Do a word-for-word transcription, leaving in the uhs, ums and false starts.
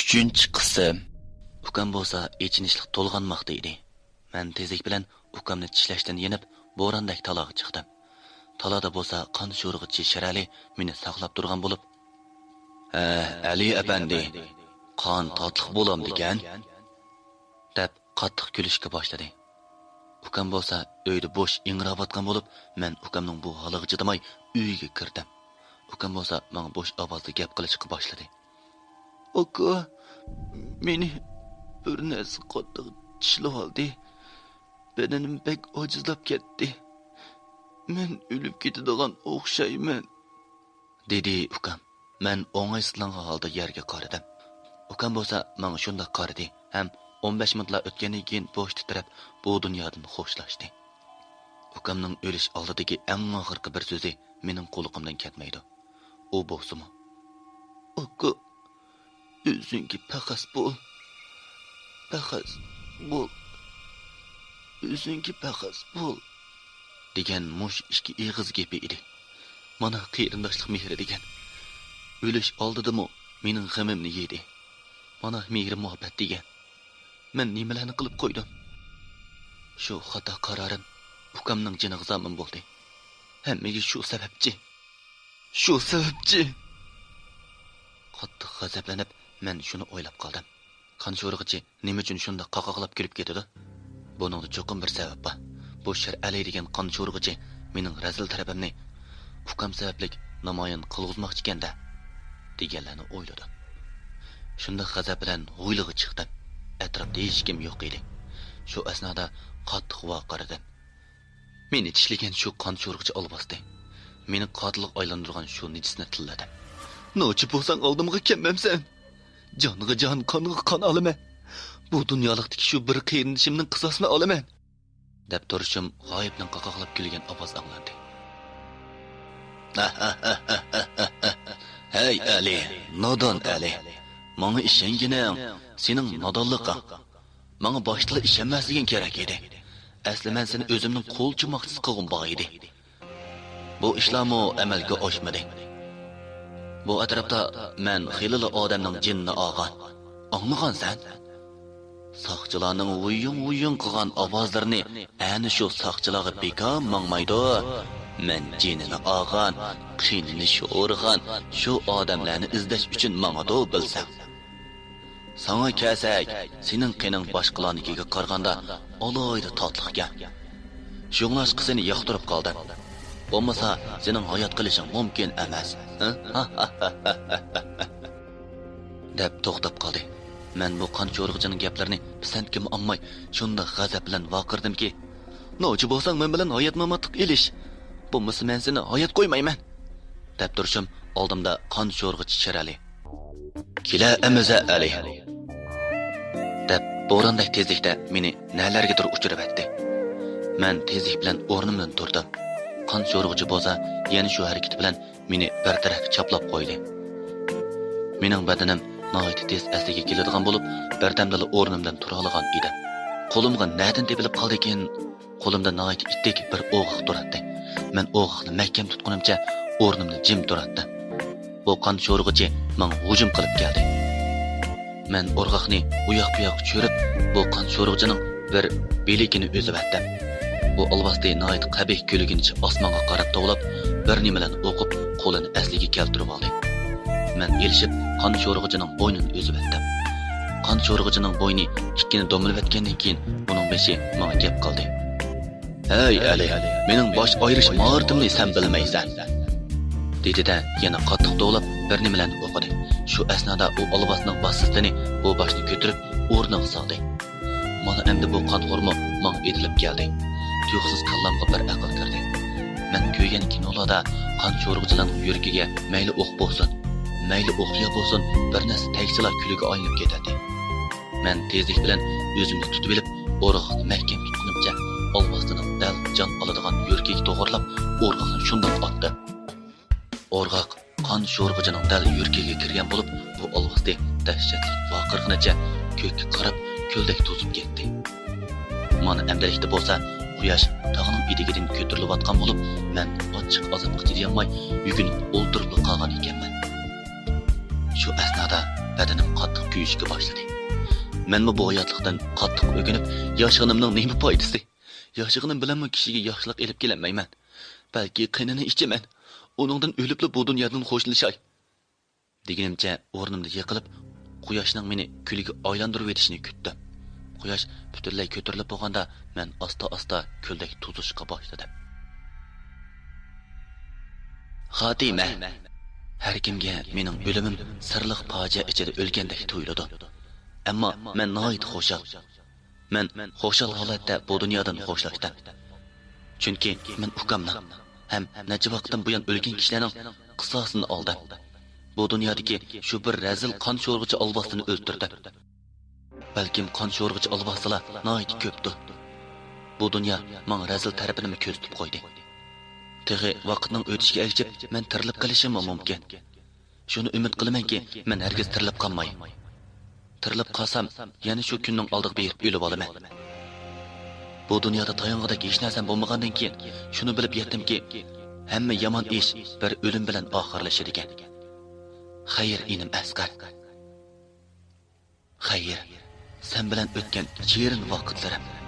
ئۈچىنچى قىسىم. ئۇكام بولسا ئېچىنىشلىق تولغانماقتا ئىدى. مەن تېزلىك بىلەن ئۇكامنى چىشلەشتىن يېنىپ، بوراندەك تالاغا چىقتىم. تالادا بولسا قان شورىغۇچى شىرئەلى مېنى ساقلاپ تۇرغان بولۇپ، «ھە، ئەلى ئەپەندى، قان تاتلىق بولامدىكەن؟» دەپ قاتتىق كۈلۈشكە باشلىدى. ئۇكام بولسا ئۆيدە بوش ئىڭراۋاتقان بولۇپ، مەن ئۇكامنىڭ بۇ ھالىغا چىدىماي ئۆيگە كىردىم. ئۇكام بولسا ماڭا بوش ئاۋازدا گەپ قىلىشقا باشلىدى. «ئاكا، مېنى بىر نەرسە قاتتىق چىشلىۋالدى. بەدىنىم بەك ئاجىزلاپ كەتتى. مەن ئۆلۈپ كېتىدىغان ئوخشايمەن.» دېدى ئۇكام. مەن ئوڭايسىزلانغان ھالدا يەرگە قارىدىم. ئۇكام بولسا ماڭا شۇنداق قارىدى ھەم ئون بەش مىنۇتلا ئۆتكەندىن كېيىن بوش تىترەپ بۇ دۇنيادىن خوشلاشتى. ئۇكامنىڭ ئۆلۈش ئالدىدىكى ئەڭ ئاخىرقى بىر سۆزى مېنىڭ قۇلىقىمدىن كەتمەيدۇ. ئۇ بولسىمۇ، «ئاكا، ئۆزۈڭگە پەخەس بول. پەخەس بول. ئۆزۈڭگە پەخەس بول.» دېگەن مۇشۇ ئىككى ئېغىز گېپى ئىدى. مانا قېرىنداشلىق مېھرى دېگەن. ئۆلۈش ئالدىدىمۇ مېنىڭ غېمىمنى يېدى. مانا مېھرى مۇھەببەت دېگەن. مەن نېمىلەرنى قىلىپ قويدۇم؟ شۇ خاتا قارارىم ئۇكامنىڭ جېنىغا زامىن بولدى. ھەممىگە شۇ سەۋەبچى. شۇ سەۋەبچى. قاتتىق غەزەپلىنىپ، مەن شۇنى ئويلاپ قالدىم. قان شورىغۇچى نېمە ئۈچۈن شۇنداق قاقاقلاپ كۈلۈپ كېتىدۇ؟ بۇنىڭدا چوقۇم بىر سەۋەب بار. بۇ شىرئەلى دېگەن قان شورىغۇچى مېنىڭ رەزىل تەرىپىمنى، ئۇكام سەۋەبلىك نامايان قىلغۇزماقچىكەن-دە، دېگەنلەرنى ئويلىدىم. شۇنداق غەزەپ بىلەن ھويلىغا چىقتىم. ئەتراپتا ھېچكىم يوق ئىدى. شۇ ئەسنادا قاتتىق ۋارقىرىدىم. مېنى چىشلىگەن شۇ قان شورىغۇچى ئالۋاستى. مېنى قاتىلغا ئايلاندۇرغان شۇ نىجىسنى تىللىدىم. نوچى بولساڭ ئالدىمغا كەلمەمسەن. جانغا جان، قانغا قان ئالىمەن. بۇ دۇنيالىقتىكى شۇ بىر قېرىندىشىمنىڭ قىساسىنى ئالىمەن. دەپ تۇرۇشۇم غايىبنىڭ قاقاقلاپ كۈلگەن ئاۋازى ئاڭلاندى. ھەي ئەلى، نادان ئەلى. ماڭا ئىشەنگىنىڭ سېنىڭ نادانلىقىڭ. ماڭا باشتىلا ئىشەنمەسلىكىڭ كېرەك ئىدى. ئەسلى مەن سېنى ئۆزۈمنىڭ قول چۇماقچىسى قىلغۇم بار ئىدى. بۇ ئىشلارمۇ ئەمەلگە ئاشمىدى. بۇ ئەتراپتا مەن خېلىلا ئادەمنىڭ جېنىنى ئالغان. ئاڭلىغانسەن؟ ساقچىلارنىڭ ۋۇيۇڭ-ۋۇيۇڭ قىلغان ئاۋازلىرىنى ئەنە شۇ ساقچىلارغا بىكار ماڭمايدۇ. مەن جېنىنى ئالغان، قېنىنى شورىغان شۇ ئادەملەرنى ئىزدەش ئۈچۈن ماڭىدۇ بىلسەڭ. ساڭا كەلسەك، سېنىڭ قېنىڭ باشقىلارنىڭكىگە قارىغاندا ئالاھىدە تاتلىقكەن. شۇڭلاشقا سېنى ياقتۇرۇپ قالدىم. بولمىسا سېنىڭ ھايات قېلىشىڭ مۇمكىن ئەمەس. دەپ توختاپ قالدى. مەن بۇ قان شورىغۇچىنىڭ گەپلىرىنى پىسەنتكىمۇ ئالماي، شۇنداق غەزەپ بىلەن ۋارقىرىدىمكى، نوچى بولساڭ مەن بىلەن ھايات-ماماتلىق ئېلىش. بولمىسا مەن سېنى ھايات قويمايمەن. دەپ تۇرۇشۇم ئالدىمدا قان شورىغۇچى شىرئەلى. كېلە ئەمىزە ئەلى. دەپ بوراندەك تېزلىكتە مېنى نەلەرگىدۇر ئۇچۇرۇۋەتتى. مەن تېزلىك بىلەن ئورنۇمدىن تۇردۇم. قان شورىغۇچى بولسا يەنە شۇ ھەرىكىتى بىلەن مېنى بىر تەرەپكە چاپلاپ قويدى. مېنىڭ بەدىنىم ناھايىتى تېز ئەسلىگە كېلىدىغان بولۇپ، بىردەمدىلا ئورنۇمدىن تۇرالىغان ئىدىم. قولۇمغا نەدىن تېپىلىپ قالدىكىن؟ قولۇمدا ناھايىتى ئىتتىك بىر ئوغۇق تۇراتتى. مەن ئوغۇقنى مەھكەم تۇتقىنىمچە ئورنۇمدا جىم تۇراتتىم. بۇ قان شورىغۇچى ماڭا ھۇجۇم قىلىپ كەلدى. مەن ئورغاقنى ئۇياق-بۇياققا چۆرۈپ، بۇ قان شورىغۇچىنىڭ بىر بىلىكىنى ئۈزۈۋەتتىم. بۇ ئالۋاستى ناھايىتى قەبىھ كۈلگىنىچە ئاسمانغا قاراپ توۋلاپ، بىر نېمىلەرنى ئوقۇپ، قولىنى ئەسلىگە كەلتۈرۈۋالدى. مەن ئېلىشىپ، قان شورىغۇچىنىڭ بوينىنى ئۈزۈۋەتتىم. قان شورىغۇچىنىڭ بوينى ئىككىنى دومىلىۋەتكەندىن كېيىن، ئۇنىڭ بېشى ماڭا گەپ قىلدى. ھەي ئەلى، مېنىڭ باش ئايرىش ماھارىتىمنى سەن بىلمەيسەن، دېدى-دە، يەنە قاتتىق توۋلاپ بىر نېمىلەرنى ئوقۇدى. شۇ ئەسنادا ئۇ ئالۋاستىنىڭ باسسىستىنى بۇ باشنى كۆتۈرۈپ ئورنىغا سالدى. مانا ئەمدى بۇ قانخورمۇ ماڭا ئېتىلىپ كەلدى. تۇيۇقسىز كاللامغا بىر ئەقىل كىردى. مەن كۆرگەن كىنولاردا قان شورىغۇچىلارنىڭ يۈرىكىگە مەيلى ئوق بولسۇن، مەيلى ئوقيا بولسۇن، بىر نەرسە تەگسىلا كۈلىگە ئايلىنىپ كېتەتتى. مەن تېزلىك بىلەن ئۆزۈمنى تۇتۇۋېلىپ، ئورغاقنى مەھكەم تۇتقىنىمچە، ئالۋاستىنىڭ دەل جان ئالىدىغان يۈرىكىگە توغرىلاپ ئورغاقنى شۇنداق ئاتتىم. ئورغاق قان شورىغۇچىنىڭ دەل يۈرىكىگە كىرگەن بولۇپ، بۇ ئالۋاستى دەھشەتلىك ۋارقىرىغىنىچە كۆككە قاراپ كۆلدەك توزۇپ كەتتى. مانا ئەمدىلىكتە بولسا قۇياش تاغنىڭ ئېتىكىدىن كۆتۈرۈلۈۋاتقان بولۇپ، مەن ئاچچىق ئازابقا چىدىيالماي يۈكۈنۈپ ئولتۇرۇپلا قالغان ئىكەنمەن. شۇ ئەسنادا بەدىنىم قاتتىق كۆيۈشكە باشلىدى. مەنمۇ بۇ ھاياتلىقتىن قاتتىق ئۆكۈنۈپ، ياشىغىنىمنىڭ نېمە پايدىسى؟ ياشىغىنىم بىلەنمۇ كىشىگە ياخشىلىق ئېلىپ كېلەلمەيمەن. بەلكى قېنىنى ئىچىمەن. ئۇنىڭدىن ئۆلۈپلا بۇ دۇنيادىن خوشلىشاي. دېگىنىمچە ئورنۇمدا يىقىلىپ، قۇياشنىڭ مېنى كۈلگە ئايلاندۇرۇۋېتىشىنى كۈتتۈم. قۇياش پۈتۈنلەي كۆتۈرۈلۈپ بولغاندا، مەن ئاستا-ئاستا كۆلدەك توزۇشقا باشلىدىم. خاتىمە. ھەر كىمگە مېنىڭ ئۆلۈمۈم سىرلىق پاجىئە ئىچىدە ئۆلگەندەك تۇيۇلىدۇ. ئەمما مەن ناھايىتى خۇشال. مەن خۇشال ھالەتتە بۇ دۇنيادىن خوشلاشتىم. چۈنكى مەن ئۇكامنىڭ ھەم نەچچە ۋاقىتتىن بۇيان ئۆلگەن كىشىلەرنىڭ قىساسىنى ئالدىم. بۇ دۇنيادىكى شۇ بىر رەزىل قان شورىغۇچى ئالۋاستىنى ئۆلتۈردۈم. بەلكىم قان شورىغۇچى ئالۋاستىلار ناھايىتى كۆپتۇ. بۇ دۇنيا ماڭا رەزىل تەرىپىنىمۇ كۆرسىتىپ قويدى. تېخى ۋاقىتنىڭ ئۆتۈشىگە ئەگىشىپ مەن تىرىلىپ قېلىشىممۇ مۇمكىن. شۇنى ئۈمىد قىلىمەنكى، مەن ھەرگىز تىرىلىپ قالماي. تىرىلىپ قالسام، يەنە شۇ كۈننىڭ ئالدىغا بېرىپ ئۆلۈۋالىمەن. بۇ دۇنيادا تايىنغۇدەك ھېچ نەرسەم بولمىغاندىن كېيىن، شۇنى بىلىپ يەتتىمكى، ھەممە يامان ئىش بىر ئۆلۈم بىلەن ئاخىرلىشىدىكەن. خەير، ئىنىم ئەسقەر. خەير، سەن بىلەن ئۆتكەن شېرىن ۋاقىتلىرىم.